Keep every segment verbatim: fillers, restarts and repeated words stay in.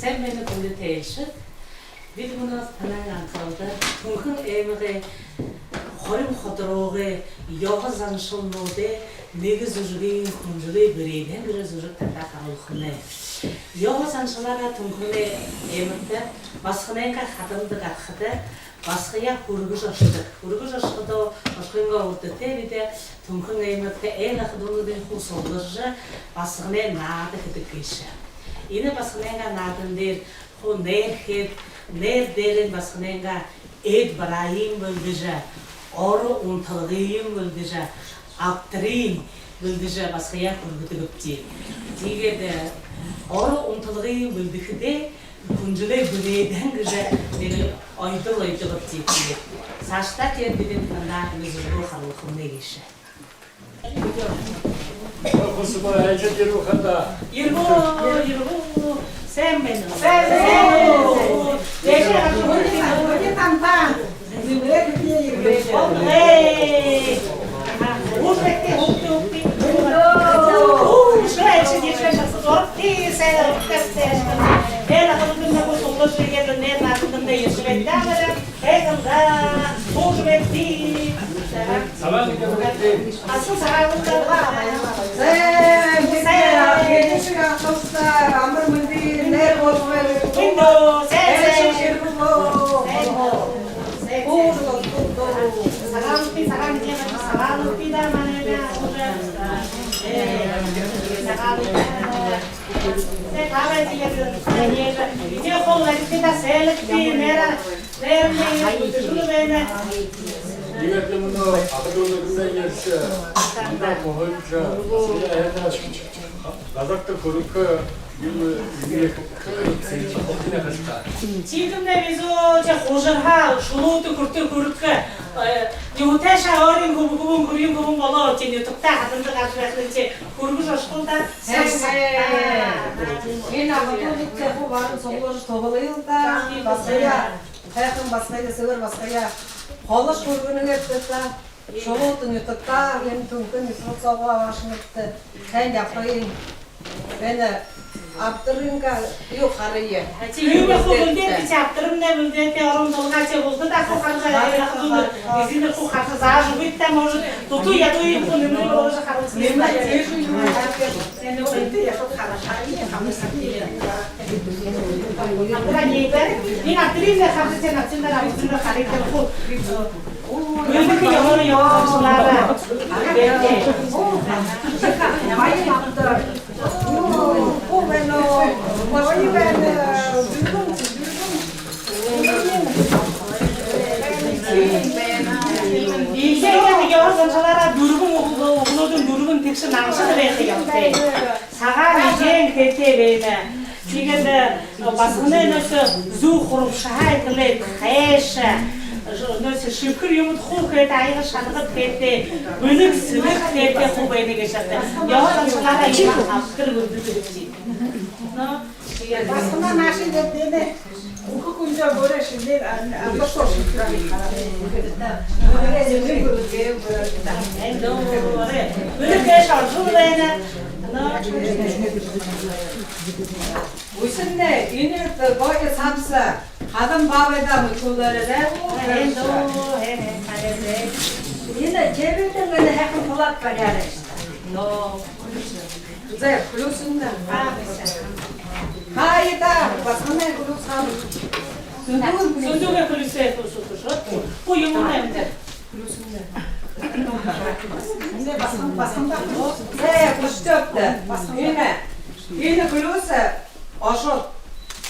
Сайн байна, хүндэтэ айлшад. Бидэ мүнөө танай анхаралда Түнхэн аймагай Хорин ходоруугай ёһо заншалнуудай нэгэ зүжэгынь «Хүнжэлэй бэреэдэһэн» гэжэ зүжэг танда харуулхамнай. Ёһо заншалаараа Түнхэн аймагта басаганайнгаа хадамда гарахада басагаяа хүргэжэ ошодог. Хүргэжэ ошоходоо, ошохынгоо урда тээ бидэ Түнхэн аймагта айл аха дүүнэрынь хуу сугларжа, басаганай наада хэдэг гээшэ. Энэ басаганайнгаа наадан дээрэ хуу найр хээд, найр дээрэнь басаганайнгаа эд бараайень бэлдэжэ, оро унталгыень бэлдэжэ, абтарынь бэлдэжэ, басагаяа хүргэдэг бди. Тиигээд, э, оро унталгыень бэлдэхэдээ «Хүнжэлэй бэреэдэһэн» гэжэ нэгэ оёдол оёдог бди. Тиигээд саашадаа тиигээд бидэ танаа нэгэ зүжэгөө харуулхамнай гээшэ. Хүсэбэ, айлшад, ерэ хада. Ерэ, ерэ. Сайн байна. Сайн байна. Ээжээ харжа, үди, үди тантаа. Эй. Уушаа, үди, үди. Уушаа, ээжээ, ээжээ харжа, урагты, сайн, урагты, сайн. Эй, наадан дээрэ наадан сугларжа иигээд, наадан дээрэ ершэ байтаа. Эй, тандаа, уушаа, үди. Сагаан үдэр. Асан сагаан үдэр. Сайн, сайн. Ээжээ харжа, амар мэндэ, найр болошоо. Мэндэ, сайн, сайн. Сайн. Сайн. Сагаан үдэр, сагаан үдэр, сагаан үдэр даа, манай уже. Э, сагаан үдэр. Сайн, давай, тиигээд, тиигээд, тиигээд хол архида сэлэгты, нээрээ, нээрээ, тиигээд, үдэшүүл байна. Тиигээд мүнөө аха дүүнэртээ ерээ, анда хойшо, яа, это, газарта хүрэхэ юм, юм. Тиигэмнай бэзэ, тэ хужарһаа шулуута хүрэтэр хүрэхэ, э, юутэйшье өөрын хүбүүн, хүбүүн, хүбүүн болоо, тэ нютагтаа хадамда гаража байхадань, тэ хүргэжэ ошохол даа. Сайн, сайн. Энэ аха дүүнэртээ хуу баран сугларжа туһалаял даа. Басагаяа, һайхан басагаяа, сэбэр басагаяа холошье хүргэнэ гээд даа. Шулуута нютагтаа, энэ Түнхэн нютаг соогоо абаашанарта һайн ябахыень. Энэ абтарынгаа юу харая. Тиимэ, хуу бэлдээтэй, тэ абтарынь бэлдээтэй, оро унталгынь, тэ булта даа хуу хаража, э, аха дүүнэр, эжынэр хуу хаража, заажа үгыт даа, может, дутуу ядуу юм хуу нэмэрэй болгожо харуулха. Нэмэрэй, тиижэ юм. Тиимэ, тиижэ юм. Абтарынь, энэ абтарынь хаража, тэ нациндаа абтарынь харыт даа хуу. Бэлдэхэ ёһоороо, ёһо заншалаараа. Иигээд ёһо заншалаараа дүрбэн үглөө, үглөөдэнь дүрбэн тэгшэ нангашад байха ёһотой. Сагаан эдеэн тээтэй байна. Тиигээд, э, басаганай нөөсэ зүг хурабшаһаа эхилээд хайша, нөөсэ шэбхэр юумэд хуу хээд, аяга шалгад тээтэй, бэлэг сэлэг тээтэй хуу байна гээшэ. Ёһо заншалаараа иигээд абтар бэлдэдэг гээшэ. Но, тиигээд басаган наашаа гээд байна. Үхэ хүндэ бүрэ шэнээр, а, а, бэлэг гээшэ оржол байна. Но. Үсэнэ, энэ гоё самса хадам баабайдаа мэдүүлээрэй даа. Эндэ, э, э, хараарай. Энэ жэбэдэн энэ һайхан плат баряарай. Но. Зэ, плюсынь даа. Аа, хаяа, басаганай плюс хаа. Сүндүүгэй плюс, э, плюс, плюс, плюс. Хуу юумэн энэ. Плюсынь даа. Эндэ басаган, басаган даа. Зэ, плюс тиигээд даа. Энэ, энэ плюс, э, ошоод.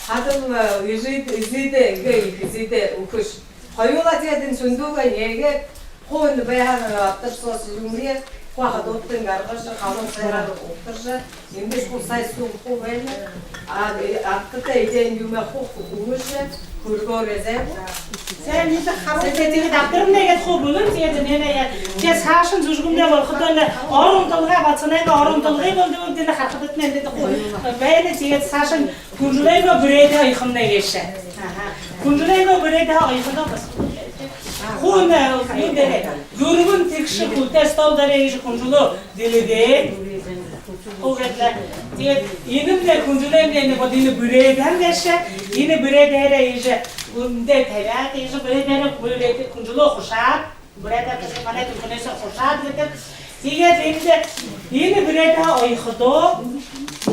Хадам, э, эжы, эжыдээ, гээ, эжыдээ үхэш. Хоюулаа тиигээд энэ сүндүүгээ нээгээд, хуу энэ байһан абтар соос юумые хуу аха дүүтэн гаргажа, халуун сайгаар угтажа, эндэшье хуу сай суу хуу байна. А, э, абтартай эдеэн юумэ хуу хуу үгэжэ, хүргөөрэй даа. Сайн, энэ харуулаа. Тиигээд абтарынь иигээд хуу бэлэн, тиигээд энэ яа. Тиигээд саашань зүжэгнай болоходоо энэ оро унталга, басаганайнгаа оро унталга болодог, энэ харахадатнай эндэ хуу байна, тиигээд саашань Хүнжэлэйнгөө бэреэдэһэ оёхомнай гээшэ. Аха. Хүнжэлэйнгөө бэреэдэһэ оёходоо басаган. Хүн, э, юун дээрэ, дүрбэн тэгшэ хүлтэй стол дээрэ иигэжэ хүнжэлөө дэлгэн. Хүүгэд лэ. Тиигээд энэмнай хүнжэлөөнэй нэгэ, вот энэ бэреэдэ һэн гээшэ, энэ бэреэдээрээ иигэжэ үндэ табяад, иигэжэ бэреэдээрээ, бэреэдэ хүнжэлөө хушаад, бэреэдэ гэжэ манай Түнхэнһөө хушаад гэдэг. Тиигээд эндэ энэ бэреэдэ оёходоо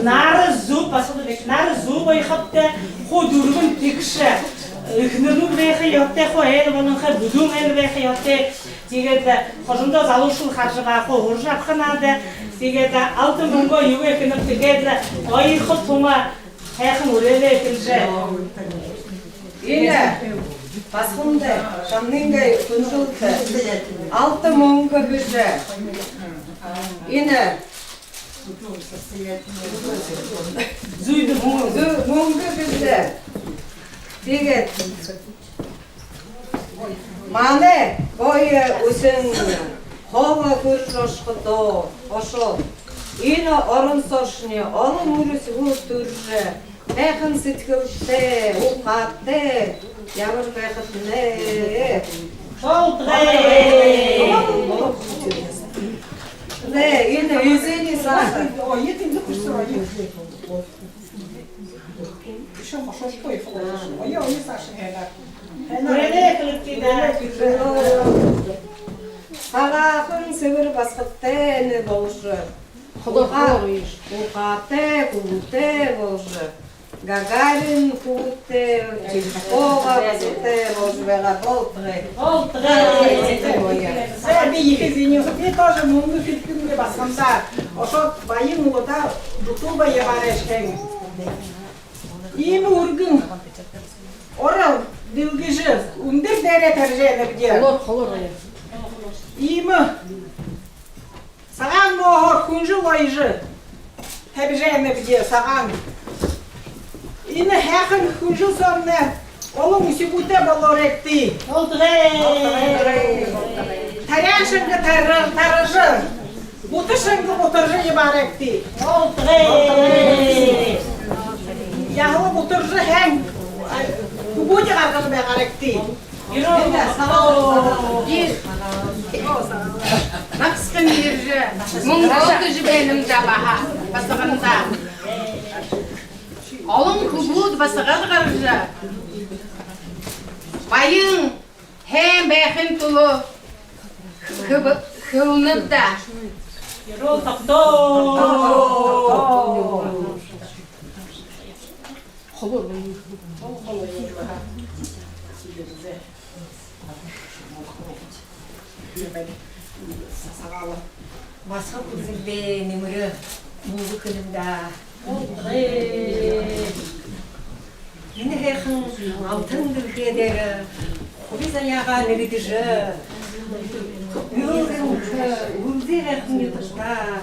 нара зүб, баһа нэгэ нара зүб оёходоо хуу дүрбэн тэгшэ. Эхэнэрнүүд байха ёһотой, хуу айл болонхой, бүдүүн айл байха ёһотой. Тиигээд хожомдоо залуушуул хаража байгаа, хуу һуража абаха надо. Тиигээд алта мүнгэ юугээ хэнэб, тиигээд оёхо тума һайхан үреэлээ хэлэжэ. Энэ басаганда, шамнайнгаа хүнжэлтэ алта мүнгэ гэжэ. Энэ зүйдэ мүн-, зүй-, мүнгэ гэжэ. Тиигээд манай гоё үсэн хоолой хүржэ ошоходоо, ошоод, энэ орон сошни олон үрэсүүд түрэжэ, һайхан сэдьхэлтэй, ухаатай ябажа байхатнай. Болтогой! Зэ, энэ эзэниие саашань. Ой, я тебе не хочу. Ещё машинку и холодильник. Ой, ой, Саша, не надо. Сагаахан сэбэр басагатай энэ болжо. Холор, уха-, холор иш. Ухаатай, хүбүүтэй болжо. Гагарин хүбүүтэй, Чижикова басагатай болжо байгаа болтогой. Болтогой. За, би ехэ извинюсь. Би тоже мүнгэ хэлэхэмни басагандаа. Ошоод, баян угтаа, дутуу баяа барайшан. Иимэ үргэн, орол дэлгэжэ, үндэр дээрээ табижа байнабди. Холор, холор. Иимэ сагаан мооһоор хүнжэл оёжо табижа байнабди, сагаан. Энэ һайхан хүнжэл соомнай олон үхибүүтэй болооройгты. Болтогой. Таряан шэнги тара-, таража, бута шэнги бутаржа ябаарайгты. Болтогой. Яһала бутаржа һайн, а, хүбүүдые гаргажа байгаарайгты. Юрэ. Нагасхан ерэжэ, мүнгэ олдожо байнам даа баһа, басагандаа. Олон хүбүүд басагад гаража, баян һайн байхын тула хэбэ-, хэлэнэб даа. Юрэ, тогтоо. Холор. Басагад хүбүүдээ нэмэрээ мүнгэ хэлэнэб даа. Энэ һайхан алтан дэлхэй дээрэ хуби заяагаа нэгэдэжэ, үбэлэй һайхан нютагтаа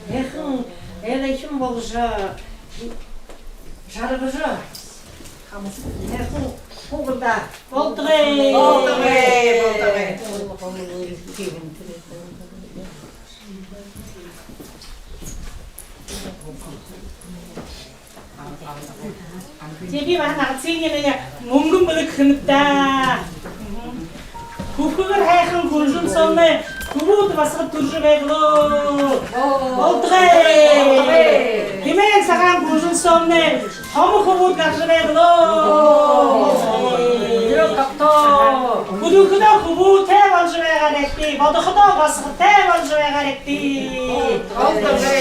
һайхан айлшан болжо, жаргажа, һайхан һуугаарайгты. Болтогой. Болтогой, болтогой. Тиигээд би баһа нагасхын нэгэ мүнгэн бэлэг хэлэнэб даа. Хүбхэгэр һайхан хүнжэл соомнай хүбүүд басагад түрэжэ байг лэ. Болтогой. Хэмээн сагаан хүнжэл соомнай томо хүбүүд гаража байг лэ. Юрэ, тогтоо. Хүдэлхэдөө хүбүүтэй болжо байгаарайгты, бодоходоо басагатай болжо байгаарайгты. Болтогой.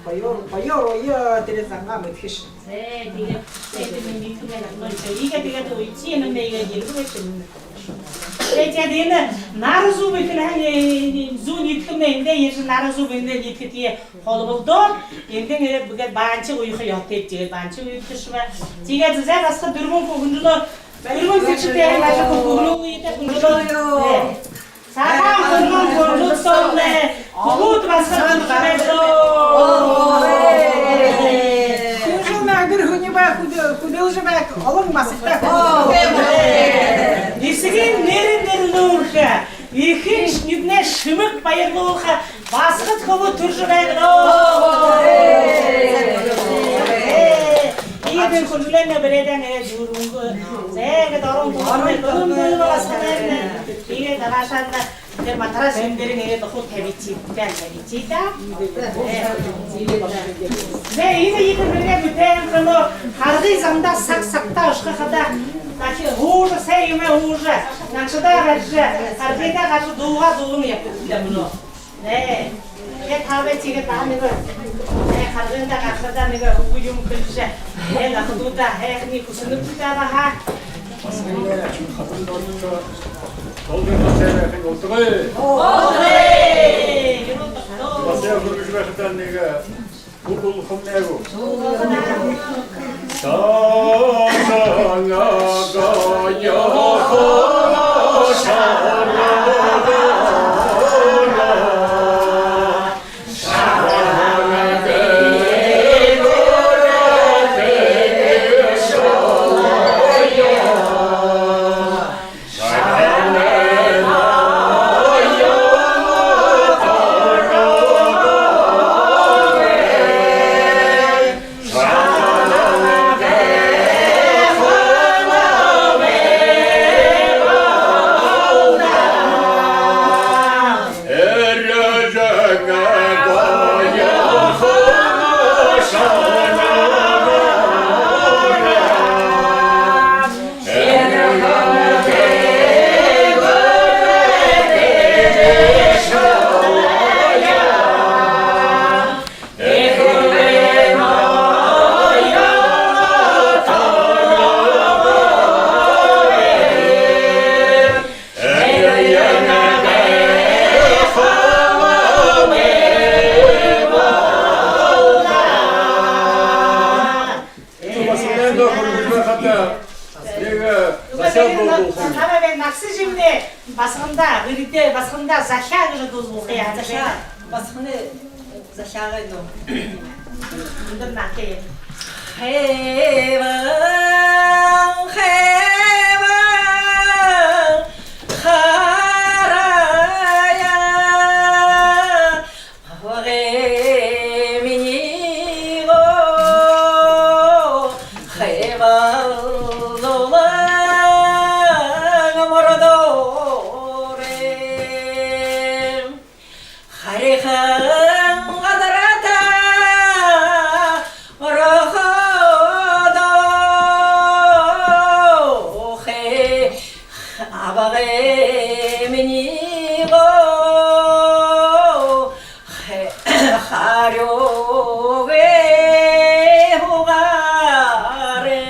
Гоёор, гоёор, ой, тэрэ зангаа мэдэхэш. Зэ, тиигээд, тиигээд, иигээд, тиигээд, ой, тиимэ, иигээд, иигээд, иигээд. Тиигээд, тиигээд энэ нара зүб гэхэ һэн, э, зүүн иигэхэмнай, эндэ ерэжэ нара зүб, эндэ иигэхэдээ холболдоо, эндэ иигээд, иигээд баанчиг уяха ёһотойбди, тиигээд баанчиг уяха шуу. Тиигээд, зэ, басагад, дүрбэн хүбүүнэй, дүрбэн хүбүүнэй, хүбүүнэй. Сагаан хүнжэл соомнай хүбүүд басагад түрэжэ байг лэ. Хүнжэл наагар хүнэй бай, хүдэ-, хүдэлжэ байг, олон басагадтай. Эсэгын нэрэ нэрлүүлхэ, эхын нэрэнь шэмэг баярлуулха басагад хүбүүд түрэжэ байг лэ. Иигээд хүнжэлөөнэй бэреэдээ нэгэ зүрхэнгүй. Зэ, иигээд орон томнай, орон томнай басагад. Иигээд наашаа Матрас юм дээрэ нэгэ доход табичи, бээн табичи даа. Зэ, энэ ехэ мэргэ бүтээн ханаа харгы замда саг сагта ошохо хадаа, дахи һуужа, сай юумэ һуужа, нагашадаа гаража, харгыда гаража дуугаа дуулан ябахада мүнөө. Зэ, тээ таабай тиигээд баһа нэгэ, зэ, харгыда гарахада нэгэ үгэ юумэ хэлэжэ, зэ, нагашадаа, зэ, һайханиие хүсэнэбди даа баһа. Долгин басагай байхань болтогой. Болтогой. Басагай хүргэжэ байхадаа нэгэ үгэ дуулахамнай гү? Сагаан агаяа хоношоороо. Басаганда хүргэжэ байхада нэгэ захяа дуу дуулахамнай. Нагаса жимнэ басаганда, гэртээ басаганда захяа гэжэ дуу дуулахаяа. Захяа, басаганы захяагай дуу. Үндэр наатай. Хайван, хайван, харая. Абгай минии гоо хайбалуулан мордоорой. Харихан газарта ороходоо хэ, абгай минии гоо хэ, харюугээ һуугаарай.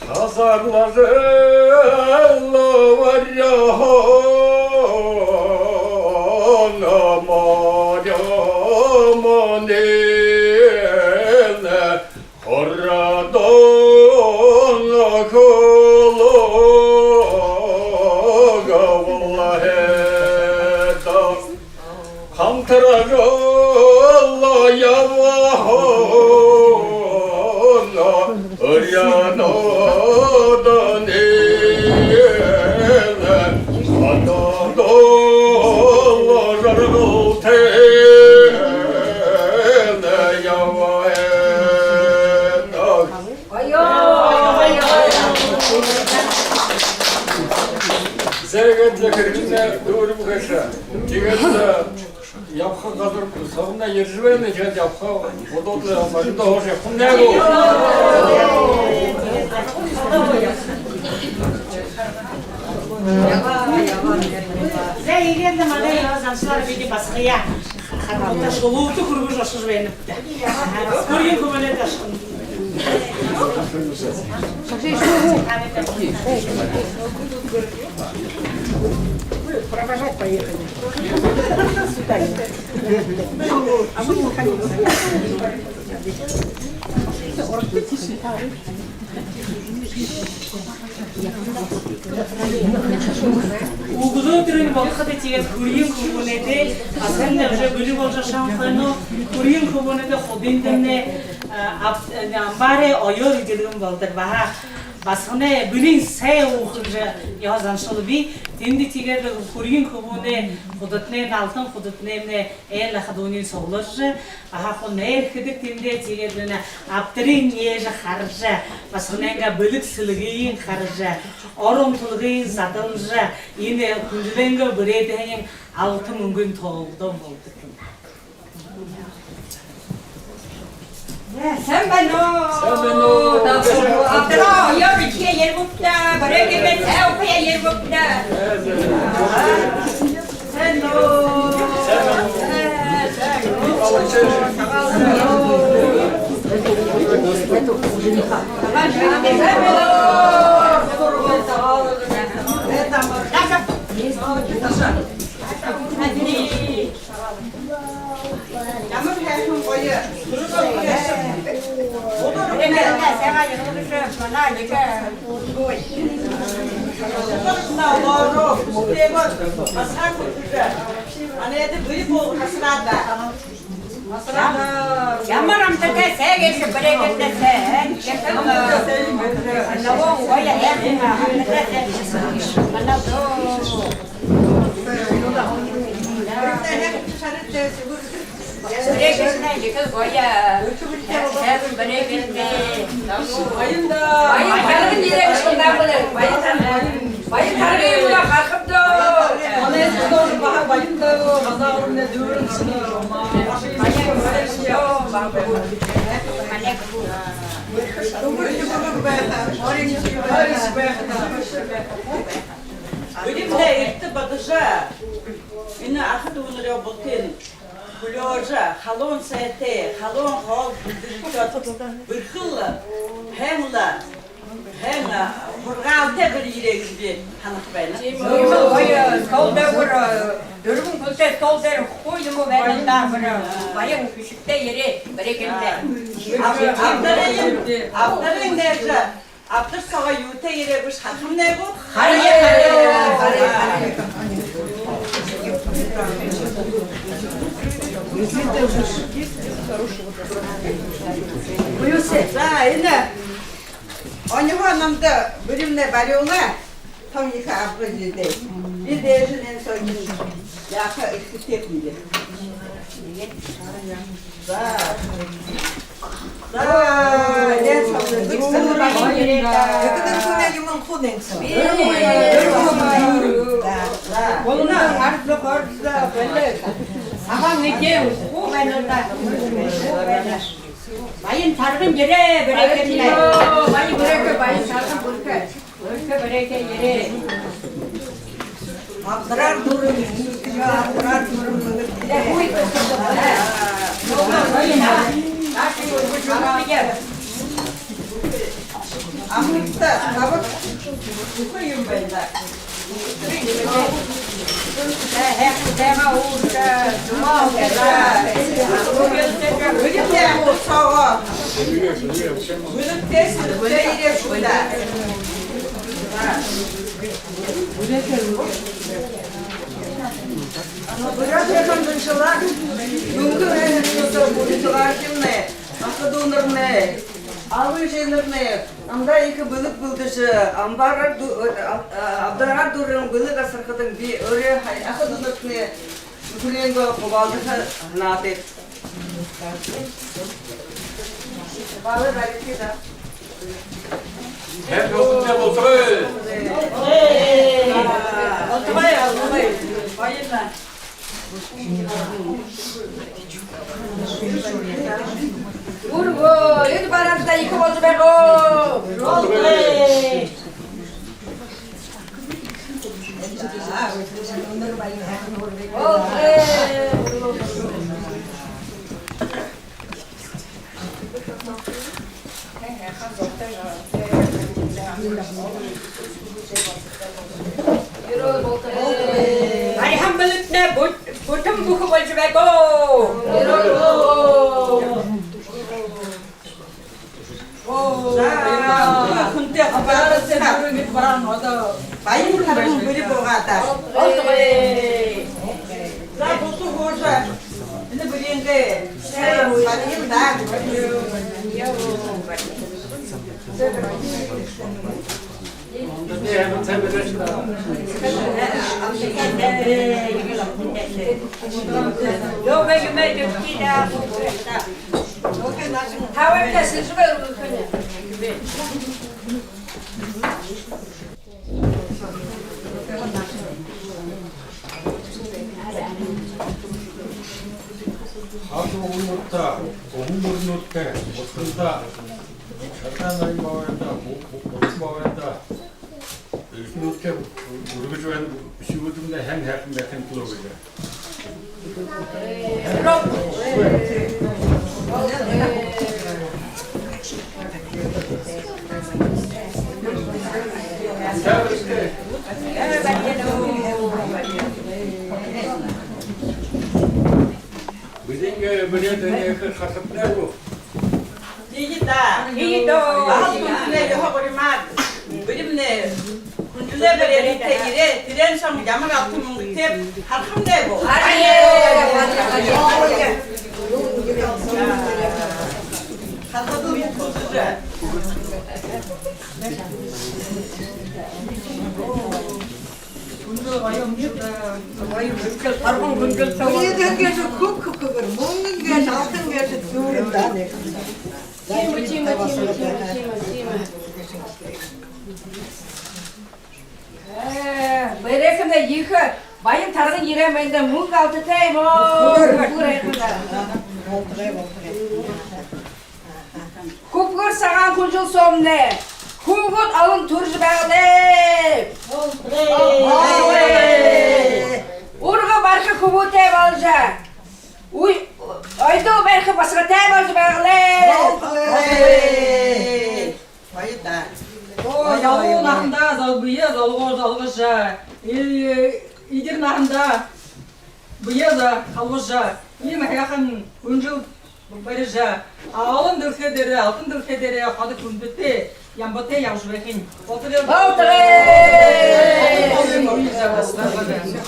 Хазарлажа лабаряаһан морёо мүнөөнэй хорадоо хүлөө габалаа һэн даа. Хамтаржа лэ ябаһан уряануудынь хатадаа лэ жаргалтай ябаа һэн даа. Зэ, иигээд лэ хэрэгынь дүүрбэ гээшэ. Тиигээд лэ ябаха газар сагнай ерэжэ байна, тиигээд ябаха бодоод лэ, маргида һуужа ябахамнай гү? Зэ, иигээд лэ манай ябаа заншалаар бидэ басагаяа хадаа шулуута хүргэжэ ошожо байнабди. Хүрьһэн хүбүүнэйдэ ошохо. Провожать поехали. Сюда. А вы выходите. Үглөөдэрынь болоходо тиигээд хүрьһэн хүбүүнэйдэ, басаган уже бэлиг боложо ошоһон хойноо, хүрьһэн хүбүүнэйдэ худын дэмнай, а, аб-, э, амбаарай оёор эдилгэн болодог баһа. Басаганай бэлэн сай уухаб гэжэ ёһо заншал бии. Тэндэ тиигээд лэ хүрьһэн хүбүүнэй, худатанаймнай, алтан худатанаймнай, эл аха дүүнэрынь сугларжа, аха хуу нээрхэдэг тэндэ. Тиигээд лэ энэ абдарынь ээжэ хаража, басаганайнгаа бэлэг сэлгыень хаража, ор унталгыень задалжа, энэ хүндэлэнгөө бэрээдэһэниинь алта мүнгэн тоолдоо болодог юм. Сайн байна уу? Сайн байна уу? Абдараа оёор үгэхэ ерэбэбди даа, бэрээдэйнгээ сай уухаяа ерэбэбди даа. Сайн уу? Ямар һайхан гоё. Үдэр үгэнэ. Сайгаа ерэбэб, манай ехэ. Үдэр үгэнэ олоороо, үстээгөө басагаа хүртэжэ, манайда бэри буулгахадаа. Ямар амтатай сай гээшэб, бэрээдэндээ сай. Ехэ. Ногоон гоё һайхан амтатай сай. Манай доо. Бэрээдэндээ ехэ гоё. Һайхан бэрээдэндээ. Баян даа. Баян тарган ерээ гээшэ даа, баян. Баян тарган. Баян тарган юм даа, гарахабди даа. Манай эсэгэ тоже баһа баян даа. Базаа урдын дүүрэн шэнэ. Баян, баян даа. Манай. Дүмбэр дүмбэр байха. Орин байха. Орин байха. Бэлигтэ эртэ бодожо, энэ аха дүүнэрээ бултыень хүлеэжэ, халуун сайтай, халуун хоол бэлдээд, бэрхэл, һайн лэ, һайн, һургаалтай бүри ерээ гэжэ би һанаха байна. Тиимэ, гоё, стол дээрэ, дүрбэн хүнтэй стол дээрэ хуу юумэ байна даа, бүри баян хэшэгтэй ерээ, бэрээдэндээ. Абдарынь, абдарынь дээрэ Абдар соогоо юутэй ерээ гээшэб, харахамнай гү? Харая, харая, харая, харая. За, энэ оньһоо намда бүримнай бариулаа. Том ехэ абгар ерээ. Би дээжэнь энэ соогоо яаха эрхэтэй хүм. За. За, энэ соогоо. Ехэ дэрхүүнэй юумэн хуу энэ соогоо. За, за. Үнэн ард зохёорсо бэлэй. Сагаан эдеэн хуу байна даа. Хуу байна. Баян тарган ерээ, бэрээдэндээ. Баян бэрээдэ, баян тарган бэрхэ. Бэрхэ бэрээдэ ерээ. Абдараар дүүрэн, абдараар дүүрэн. Амттай, табаг бүхы юм байна. Һайхан сайгаа уушаа, зумаа уушаа. Бэлэгтэ соогоо. Бэлэгтэ соогоо ерээ гү даа. Бэрхэ һайхан заншалаар, дүнгэ һайхан бүри дуугархимнай, аха дүүнэрнай, аба эжынэрнай намда ехэ бэлэг бэлдэжэ, амбаараар дүү-, а, а, абдараар дүүрэн бэлэг асархадань, би өөрөө һай-, аха дүүнэртнай нүхэрөөрөө хубаалдаха һанаатай. Хубаалдая, баригты даа. Һайн болтогой, болтогой. Болтогой, болтогой. Баян даа. Үргөө, энэ бараанда ехэ болжо байгаа гү? Болтогой. Бариһан бэлэгтнай бү-, бүтэн бүхэ болжо байгаа гү? За, хүнтэй хабаадалсаха. Баян тарган бүри буугаа даа. Болтогой. За, булта һуужа. Энэ бүрииндээ. Баян даа. Хажуу уймарта, уһан мөрнүүдтэ, бусханда, шарган нарын баабайда, бу-, бу-, булан баабайда, эльгээнүүдтэ үргэжэ байна, үхибүүднай һайн һайхан байхын түлөө гэжэ. Бидэнэй, э, бэлэдэнэй ехэ хасабнай гү? Тиигээд даа. Тиигээд даа. Баһал хүндэлөө ёһо гуримаар. Бэлэмнай хүндэлөө бэлэдтэй ерээ, тэрээн соонь ямар алтан мүнгэтэйб харахамнай гү? Харахадаа хүндэлжэ. Хүндэл гоё юм шүү дээ. Гоё хүндэл, торгон хүндэл соо. Бэлэдэн гээшэ хүб хүб хүб, мүнгэн гээшэ, алтан гээшэ зүүрэн даа. Тиимэ, тиимэ, тиимэ, тиимэ, тиимэ, тиимэ. Э, бэлэдэнэй ехэ баян тарган ерээ байна даа, мүнгэ алтатай юм гү? Үгы. Үгы, һайхан даа. Болтогой, болтогой. Хүбхэр сагаан хүнжэл соомнай хүбүүд олон түрэжэ байг лэ. Урга бариха хүбүүтэй болжо, үй-, оёдол бариха басагатай болжо байг лэ. Баян даа. Ой, залуу наһандаа зол-, бэеэ золгоо-, золгожо, э-, эдир наһандаа бэеэ за-, халуужа, иимэ һайхан хүнжэл барижа, а, олон дэлхэй дээрэ, алтан дэлхэй дээрэ ходо хүндэтэй, ямбатай ябажа байхань болтогой. Болтогой!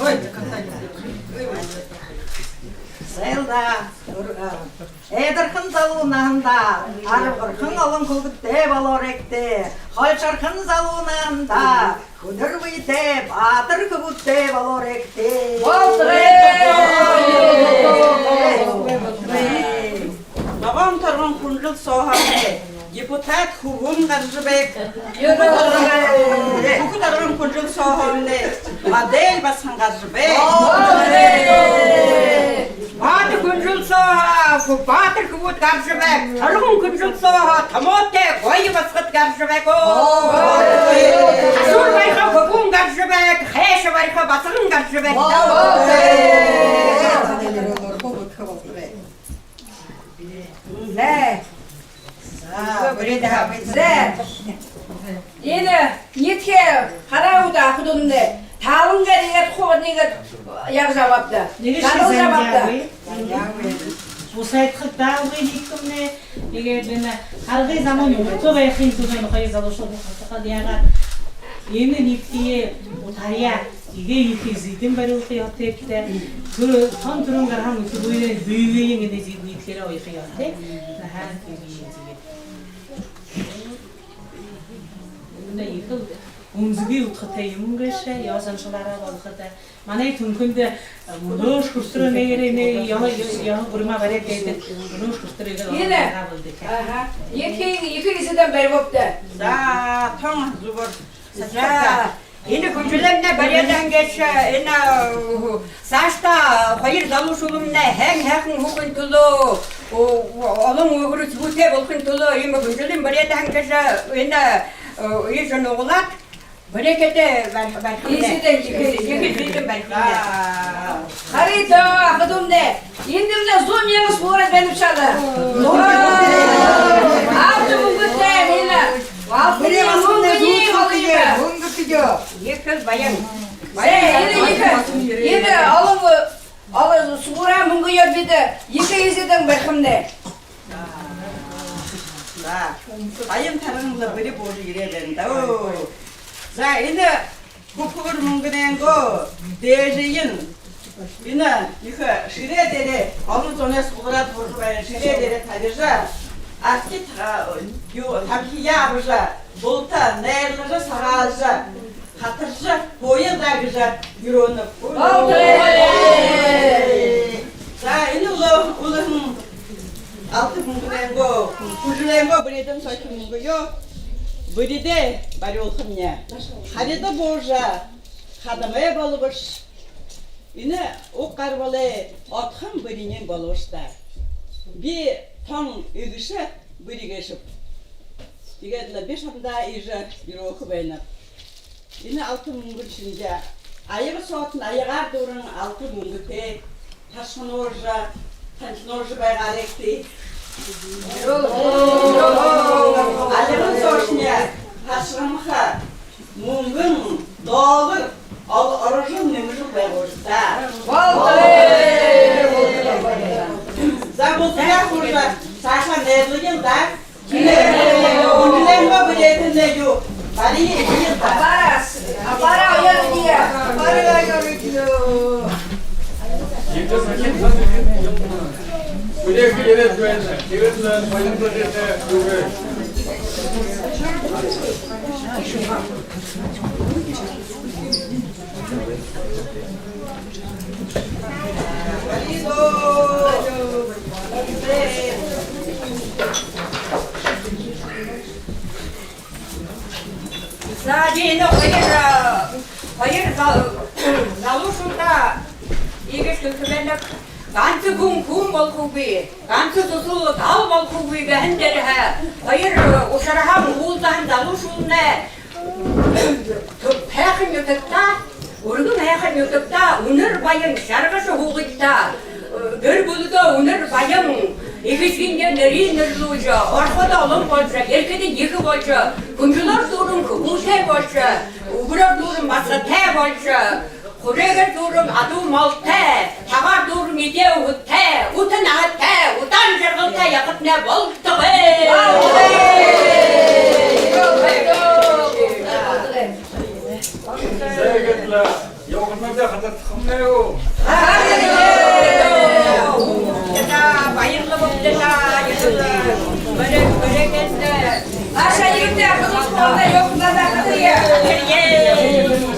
Ой, зай даа. Эдирхэн залуу наһандаа арбахан олон хүүгэдтэй болооройгты. Холшорхон залуу наһандаа хүдэр бэетэй, баатар хүбүүдтэй болооройгты. Болтогой! Ногоон торгон хүнжэл сооһоомнай депутат хүбүүн гаража байг. Бүхэ торгон, бүхэ торгон хүнжэл сооһоомнай модель басаган гаража байг. Баатар хүнжэл сооһоо баатар хүбүүд гаража байг. Торгон хүнжэл сооһоо томоотой гоё басагад гаража байг. Асуур бариха хүбүүн гаража байг. Хайша бариха басаган гаража байг. Зай. Зай. Энэ ниидэхэ хараа гүт, ахадууд, энэ таалангаар иигээд хуу нэгэ яажа абаабди. Нэгэ ши зандаа абаабди. Усайдхаг даа үгы, ниидэхэмнай. Иигээд энэ харгы замань угтаа байхын түлөө энэ хоёр залуушуул хатархаад яагаад энэ ниидэхые утаараа. Иигээ ехэ эзэдээ барюулха ёһотойбди. Түр-, тон түрүүн гараһан үхибүүнэй бэеыень энэ эзэдээ ниидэхээр оёхо ёһотой. Наһаа үхибүүнэй эзэдээ. Энэ ехэл гүнзэгы удхатай юм гээшэ, ёһо заншалаараа болоходо. Манай Түнхэндэ, э, мүнөөшье хүрэтэр нэгэ, нэгэ ёһо, ёһо гуримаа бариад байдаг. Мүнөөшье хүрэтэр иигээд олоороо бэлдээ. Аха. Ехэ, ехэ эзэдээ бариулаабди. За, тон зүбөөр. За. Энэ хүнжэлэймнай бариад һэн гээшэ, энэ, э, саашадаа хоёр залуушуулмнай һайн һайхан хүүгэдэй түлөө, о-, олон үхибүүтэй болохын түлөө иимэ хүнжэлэймнай бариад һэн гээшэ, энэ, э, иигэжэ нугалаад, бариад, барих-, барихамнай. Эзэдээ ехэ, ехэ эзэдээ барихамнай. Харыт даа, ахадууд, эндэмнай зуун мянга суураад байнабши даа. Абда мүнгэтэй, энэ. Алтанай мүнгэниинь олон юм. Мүнгэ тиигээ. Ехэл баян. Баян, энэ ехэ. Энэ олон, олон суураа мүнгэеэ бидэ ехэ эзэдээ барихамнай. За. Баян тарган лэ бэри буужа ерээд байна даа. Оо. За, энэ хүбхэгэр мүнгэниинь гү, дээжыень энэ ехэ шэрээ дээрээ, олон зоной суглараад буужа байгаа шэрээ дээрээ табижа, Архи та-, юу, тамхияа абажа, булта найрлажа, сагаалжа, хатаржа һууя даа гэжэ юрөөнэб. За, энэ үлөө-, үлэһэн алта мүнгэнэйнгөө, хүжэлэйнгөө, бэреэдэнь соохи мүнгэ юу, бэреэдээ барюулхамни. Харида буужа, хадамай болобош. Энэ уг гарбалай одхон бэриниинь болобош даа. Би тон эгэшэ бэри гээшэб. Тиигээд лэ би шамдаа иижэ юрөөхэ байнаб. Энэ алта мүнгэн шэнги. Аяга соотон аягаар дүүрэн алта мүнгэтэй. Ташхануужа, танхинуужа байгаарайгты. Аяган соошни ташхамха мүнгэн доллар ол орожол нэмэжэл байгуул даа. За, бултаяа хүрэжэ, саашаа найрлая даа. Хүнлэнгөө бэреэдэнь юу? Бари, иие даа. Абаараа, абаараа оёорой. Абаараа оёорой. За, би энэ хоёр, а, хоёр за-, залуушуулда иигэжэ хэлэхэ байнаб. Ганса хүн хүн болохогүй, ганса дусал гал болохогүй гэһэн дээрэһээ хоёр, а, ушарһаа уулзаһан залуушуулнай һайхан нютагтаа, үргэн һайхан нютагтаа үнэр баян жаргажа һуугыт даа. Гэр бүлэдөө үнэр баян, эхэ эсэгынгээ нэрые нэрлүүлжэ, орходоо олон болжо, ерэхэдэнь ехэ болжо, хүнжэлөөр дүүрэн хүбүүтэй болжо, үбэрөөр дүүрэн басагатай болжо, хурьгаар дүүрэн адуу малтай, табаар дүүрэн эдеэ үһэтэй, утын наһатай, удаан жаргалтай ябахатнай болтогой. Зай, иигээд лэ ябахатнай хатархамни гү? Баярлаа, баярлаа. Бэрэ-, бэрэ гээд лэ. Аша, иигээд лэ, хатархамни гү? Хатархамни гү? Хатархамни гү?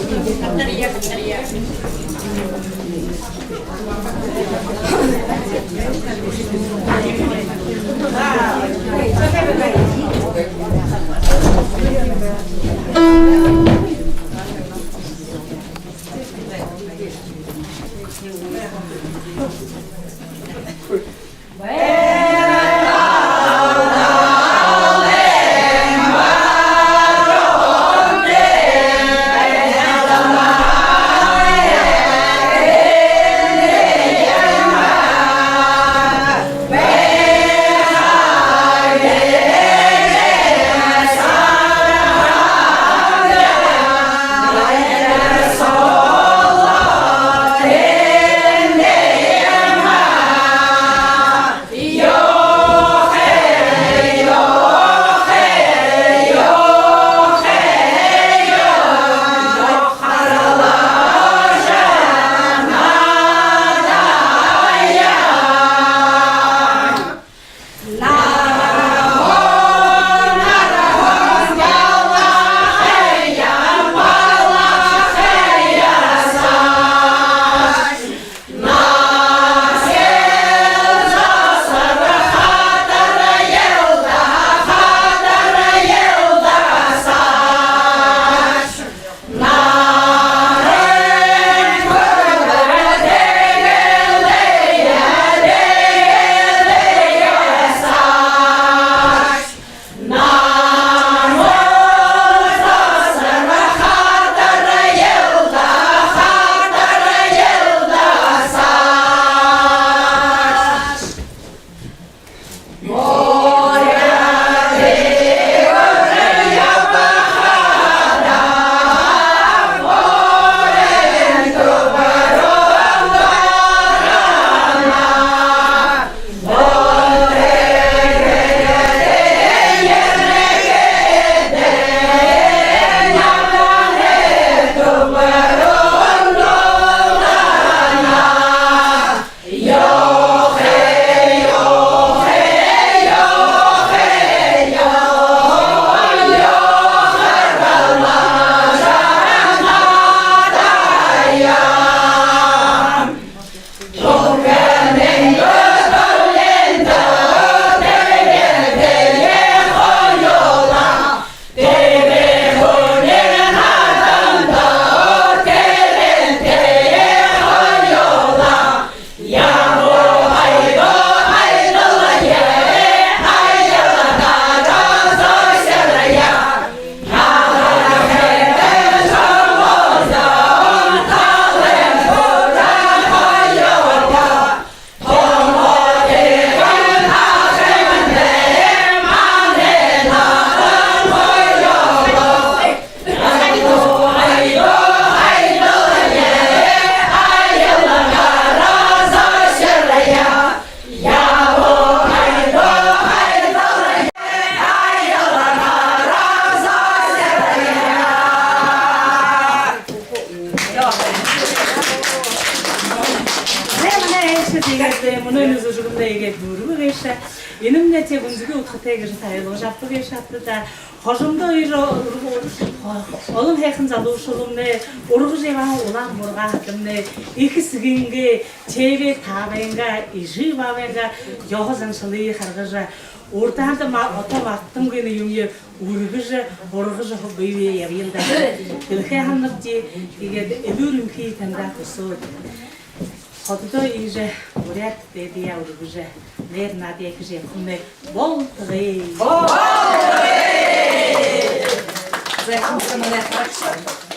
Мүнөө зүжэгнай иигээд дүүрбэ гээшэ. Энэмнай тээ гүнзэгы удхатай гэжэ тайлгажа абадаг гээшэ ааб даа. Хожомдоо иигээд олон һайхан залуушуулнай ургажа ябаһан улаан бургааһадамнай эхэ эсэгынгээ, тээбээ таабайнгаа, эжы баабайнгаа ёһо заншалые харгыжа, урдаһаанда ма-, одоо мартангүй юумэеэ үргэжэ, ургажа бэе бэеэ ябаял даа. Хэлэхэ һананабди. Тиигээд элүүр энхые танда хүсөөд, хододоо иигэжэ буряад дайдаяа үргэжэ, найр наадаяа хэжэ ябахамнай болтогой. Зай, хамтдаа манай харагша.